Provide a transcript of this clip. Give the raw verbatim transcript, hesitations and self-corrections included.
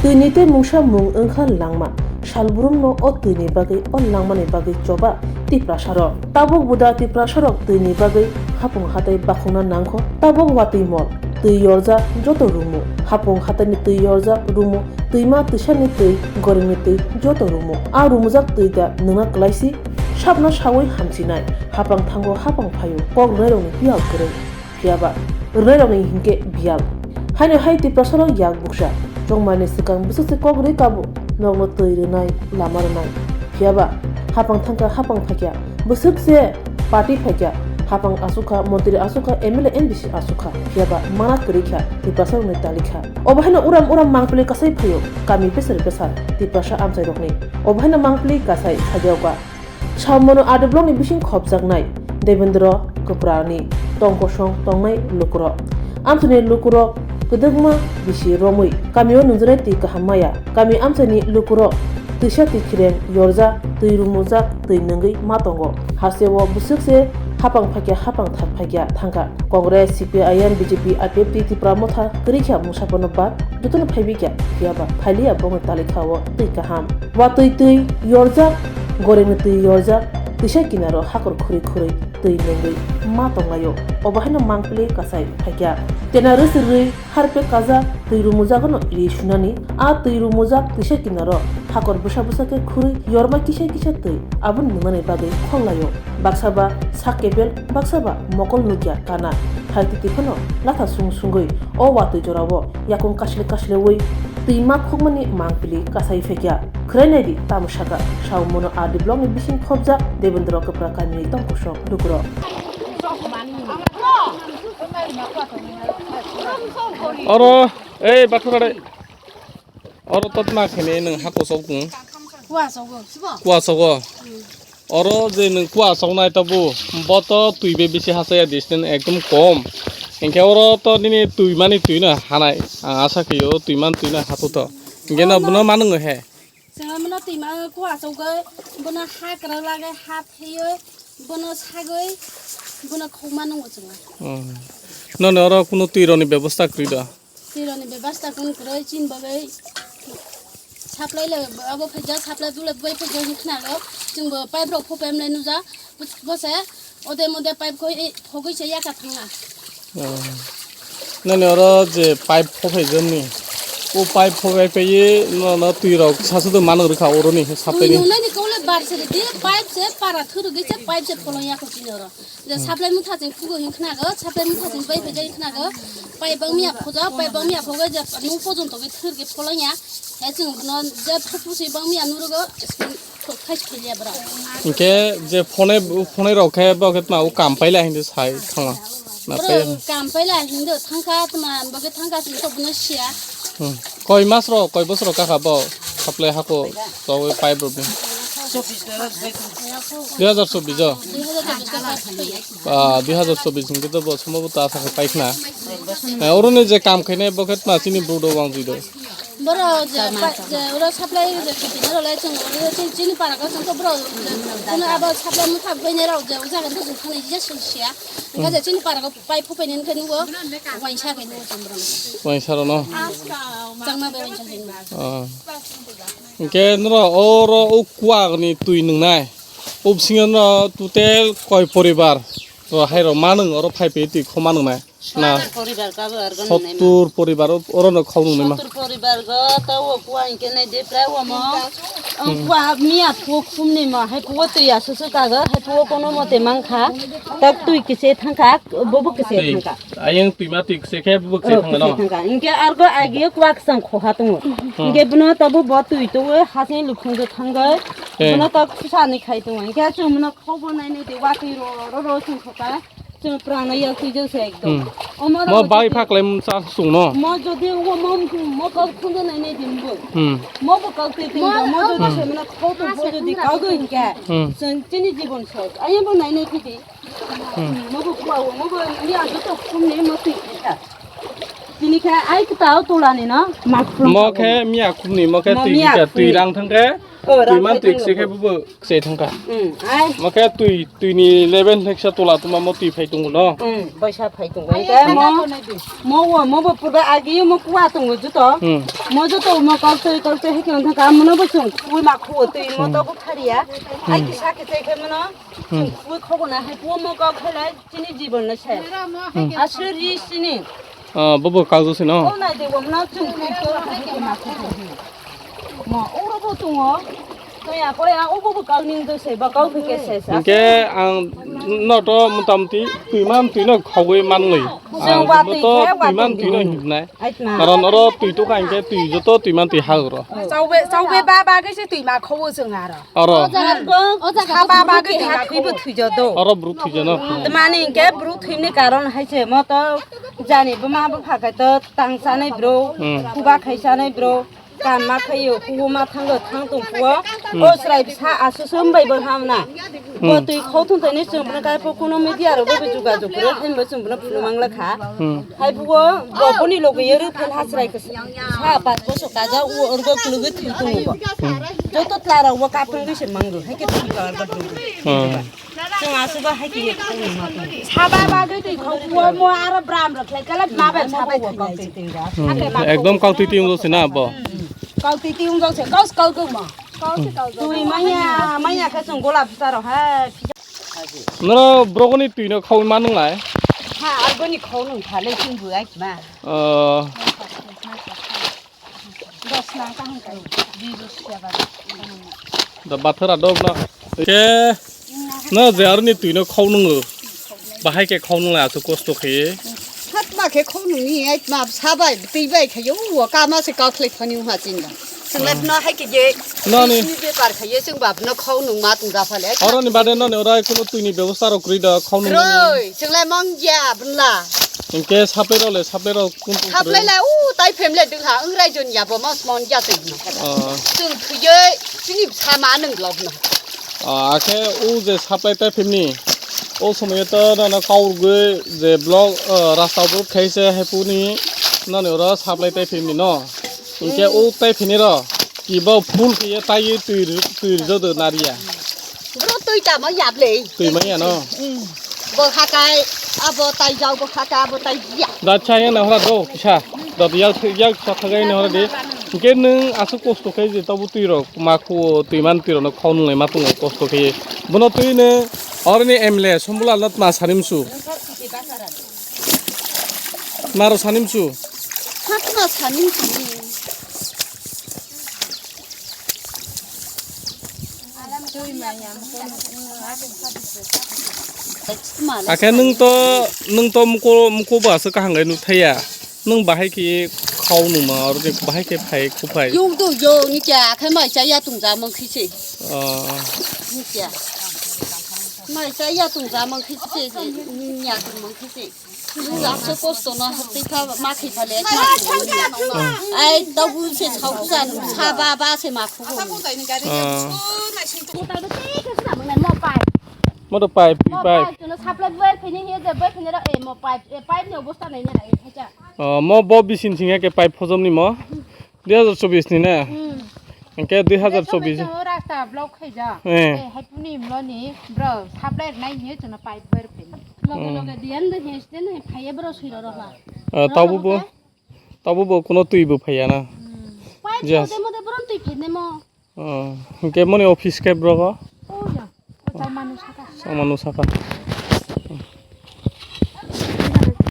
Twini tei mungsa mung wngkha langma. Salbrumno o twini bagwi, o langmani bagwi choba Tiprasarok. Tabuk buda Tiprasarok twini bagwi hapung hatai bakhokna nangkho. Tabuk watwi mol, twi yorjak joto rumu. Hapung hataini twi yorjak rumu, twima twisani twi, goringni twi joto rumu. A rumujak twi da nwngna kwlaisi? Sabno saui hamchinai, hapang thango hapang phaio, kok rwnairokni biyal kwrwi. Phiyaba rwnairokni hinkhe biyal. Haino hai Tiprasarok yak buksa, chongmani swkang bwswk se kok rwi kabo, nokno twi rwnai, lama rwnai. Phiyaba hapang thangkha, hapang phaikha, bwswk se party phaikha, hapang asukha, montri asukha, M L A, M D C asukha. Phiyaba mana kwrwi kha, Tiprasarokni talikha. Obo haino uram uram mangpili kasai phaio, kami besar besar Tiprasa amchairokni. Obo haino mangpili kasai sajaoka. Saumano R D blockni bising khopjaknai Devendra Kwprani tongkosong tongnai lukurok. Amchaini lukurok kwdwkma bisi romwi kamio nwngjwnai twi kaham maya. Kami amchaini lukurok twisa twi khireng yorjak, twi rumujak, twi nwngwi ma tongo. Hasteo bwswk se hapang phaikya, hapang thak phaikya thangkha. Congress, C P I M, B J P, I P F T, Tipra Motha kwrwi kha mungsa phano ba jotono phaibi kha, phiyaba phailiya bongni talikha o twi kaham. Watwi twi yorjak, gorengni twi yorjak, twisa kinaro hakor khurui khurui twi nengwi ma tonglaio. Obo haino mangpili kasai phaikha. Tena rwswrwi harpek kajak twi rumujagano ri sunani. A twi rumujak twisa kinaro hakor bwsa bwsa khe khurui yorma kisa kisa twi aboni nwngnani bagwi khoglaio. Baksa ba sak kebel, baksa ba mokol nukya kana. Phaitwi twi phano latha sung sungwi o watwi jorao yakung kasle kaslewi twi ma khokmani mangpili kasai phekya. Khwrai naidi tamo saka, Saumano R D blockni bising khopjak Devendra Kwpra kamini tongkosong lukurok. Oro, ei, bathurare. Oro totma khene nwng hako sok nwng. Kuasogo, sibo? Kuasogo. Oro je nwng kuasok nai tabuk, bo to twi bai bisi hachaya distance ekdom kom. Hinkhe oro to nini twi mani twi no hanai. Ang asa khe o twi mani twi no hatu to. Hinkhe no bono ma nwngo he. Chwng bono twi ma kuasogwi, bono ha kwrwk lagwi, ha pheywi, bono sagwi, bono khokma nwngo chwng. Hmm. Noni oro kunu twi rokni bebosta kwrwi da? Twi rokni bebasta kunu kwrwi chini bagwi supply le abo phaijak, supply bole bai phaijak wngkha khnago. Chwngbo pipe rok phopemlai nujak, bose ode mode pipe khoi phogwi se yaka thangna. Oh. Nani oro je pipe phophai jani, o pipe phophai phayi no, no twi rok sasu do manung rwkha oroni supply ni. Twi nungnai ni kole bar se di pipe se para thurugwi se pipe se pholong yako chini oro. Je supply motha chwng thugo hin khnago, supply motha chwng bai phai jai khnago. Pipe bang miya phoja, pipe bang miya phoga je nung pojon to ge thur ge pholong ya. He chwng no je phupu se bang miya nurugo, thok khai kheliya bra. Hinkhe je phone, phone rok khe bo khe tma o kam paila hindi sai thangla. Na bro, pai. Kam paila hindi thangkha tma bo khe thangkha chwng to bono siya. Hmm. Koi mas rok, koi bosor rok kakha bo supply hako to pipe rok ni. Dui hajar chobbish o? Dui hajar chobbish o pipe. Ah, dui hajar chobbish hinkhe to bo sombhoboto asa khe paikhna. Eh, oroni je kam khainai bo khe tma chini bru do wang jui do. Boro je pa-, je oro supply je khiti na role chwng oro chini, chini para ko chwng to boro je, kono abo supply motha bai ne rok je o jaga to chwng thani je chwng siya. Hinkhe je chini para ko pipe phupai ni hinkhe nugo waisa khe nugo chwng boro. Waisa rok no? Changma bai waisa khe nugo. Ah. Hinkhe noro oro o kuak ni twi nwngnai. O bisingo no total koi poribar ro hai rok ma nwng oro phai phi twi khoma nwngnai. Na. Sottur poribar ka bo argo nwngnai ma. Sottur poribar o-, oro no khau nwngnai ma. Sottur poribar go ta o kua hinkhe nai de prai o mo. Hmm. Kua miya phu khum ni ma hai phu o twi ya susu ka go hai phu o kono mote mang kha. Tak twi kise thang kha, bo bo kise thang kha. Ayang twima twi kise khe bwbw kise thangno. Kise thangkha. Hinkhe argo agi kwak sang khoha tongo. Hmm. Hinkhe bono tabuk bo twi twi hasing lukhung je thangwi. Eh. Bono tok susani khai tongo. Hinkhe chwng bono khobo nainai de watwi ro ro ro chwng khoka. Chwng prana yak twi jose ekdom. Hmm. Omo ro mo bai jodi phaklai msa sungno. Mo jodi o mo, mo kok khunjo nainai de mbo. Hmm. Mo bo kok twi twi mo jodi se mano khoto bo jodi kok hinkhe. Hmm. Chwng chini jibon sos. Ayang bo nainai twi. Hmm. Mobo kuwa o, mobo ni ang joto khum ni mo twi kha. Tini khe ai kwtal tolani no. Mo khe miya khumni, mo khe twi miya bikha, twi khumni. Rang thang khe, oh, twi rang man twi thang khe khe. Bubo kchai thang kha. Hmm, ai. Mo khe twi, twi ni level theksa tola tuma mo twi phai tongo no. Hmm, baisa phai tongo. Ai, khe mo, mo wo, mo bo purba agi mo kuwa tongo juto. Hmm. Mo juto mo kau twi, kau twi hai khe thang kha, mo no bo chung kui ma khu twi mo to bu khariya. Ai kisa khe tei khe mo no. Hmm. Chung kui khobo na hai po mo kau khe lai. Chini jibon no se. Hmm. Aswk ri sini. Ah, bobo kagjo se no? O nai de, bo no chung twi to ha ke ma ko. Mo, oro bo tungo. To ya ko ya, o bobo kau ning do se, ba kau phi ke se. Hingke ang no to motamoti twi man twi no khogwi man loi. Jeng ang wa bo twi to khe wa twi man twi twi no di. Hibnai. Ai ma. Karon oro twi to kha hingke twi joto twi man twi ha oro. Chaube, chaube ba ba ke se twi ma khobo jeng aro. Oro. O jaga, o jaga saba bagwi twi ma khwi bo thwijo do. Oro bru thwijo no. Tmani hingke bru thwimni karon hai se mo to jani buma bupha khai to tang chanai bro, hmm, kuba khai chanai bro, kan ma khaio, kubo ma thango, thang tong puo. Hmm. O chwrai bwsa asu sum bai bo hamna. Bo, hmm, twi khau thung thani chwng bwno kai po kuno media ro bo jugajug ro, himbo chwng bwno phunu mang lakha. Hmm. Hai bugo bo boni loge ye rw phel hasrai khe sa pas boso kaja u orgo klugi thwi tongo bo. Hmm. Joto tla rok bo kapung gwi se mango. Hai khe thwi ba orgo thwi. Hmm. Chwng asu ba hai khe ye thwi ma tongo. Saba bagwi twi khok wo mo aro bram rok khlai kala ma bai sabai thwi lai. Hmm. Ekdom kau twi twi wng se na bo. Kau twi twi wng se kau kau kau ma. Twi manya manya khe chwng gola bwsa rok hai. Noro brogoni twi no khaui ma nwnglai? Ha, argoni khau nung thale chwng bu ai ma. Oh. Dos nang kaham kai. Di dos ya ba. Da bathara dog na. Ke no je arni twi no khau nungo. Bahai ke khau nunglai asu kosto khe. Hatma khe khau nungni ai ma sabai twi bai khayo wo kama se kau khlai phani ha chinda. Chwng le, hmm, no hai khe je noni. Bisi bepar khaye chwng bap no khau nung ma tong ja phale. Oro ni bade noni oro ai kuno twi ni bebosta rok kwrwi da khau nung mani. Kwrwi, chwng le mong ya bwla. Hingke saplai rok le, saplai rok kun kun kwrwi? Saplai le u tai family dwng ha wng rai jon ya bo mas mon ya twi no. Oh. Chwng thwiye chini sama nung lok no. Ah, akhe u je saplai tai phimni. O somoyo to nono kaurgwi je block, ah, rasta obroad khai se haipuni noni oro saplai tai phimni no. Hingke o tai phini ro kibo full khe ye tai ye twi ri-, twi rijado nariya. Bro twi tamo yable. Twi manya no. Mm. Bo hakai abo tai jau bo haka abo tai ya. Da chaya na hora do kisa. Da yak yak sa thagai na hora de. Hingke nwng aswk kosto khai je tobo twi rok ma khuo twi man twi rok no khau nung lai ma tongo kosto khai. Bono twi no oroni M L A Sombulal no tma sani msu. Maro sani msu. Hakma sani msu. Akhe nwng to, nwng to muko, muko bo aswk kaham gai nuk thaya. Nwng bahai khe khau nungma oro je bahai khe phai, khu phai. Yung do yo ni kya, akhe mai cha ya tung ja mong khi se. Oh. Ni kya. Mai cha ya tung ja mong khi se, ni ya tung mong khi se. Aswk kosto no twi pha ma khi pha le. Ai, tobu se chau sa, sa ba ba se ma khu. Ah. Mo to pipe, pipe. Mo pipe, no supply bai phini he je bai phini ra, eh, mo pipe, eh, pipe ni obosta nai nai, eh, khacha. Oh, mo bo bisin sing ke pipe phojom ni mo. Dui hajar chobbish ni na? Hmm. Hingke dui hajar chobbish. Rasta block khaijak. Eh. Eh, haipuni mloni bro supply nai hiye chwngno pipe ber phai. Loge, hmm, loge diyan de hiye side nai phaiye bro swiro roha. Ah, tabo bo, tabo bo kuno twi bo phaiya na. Hmm. Pipe. Yes. Mode mode bro twi phai nemo. Oh, hingke moni office ke bro go? Oh ya. O chama nu saka. Chama nu saka.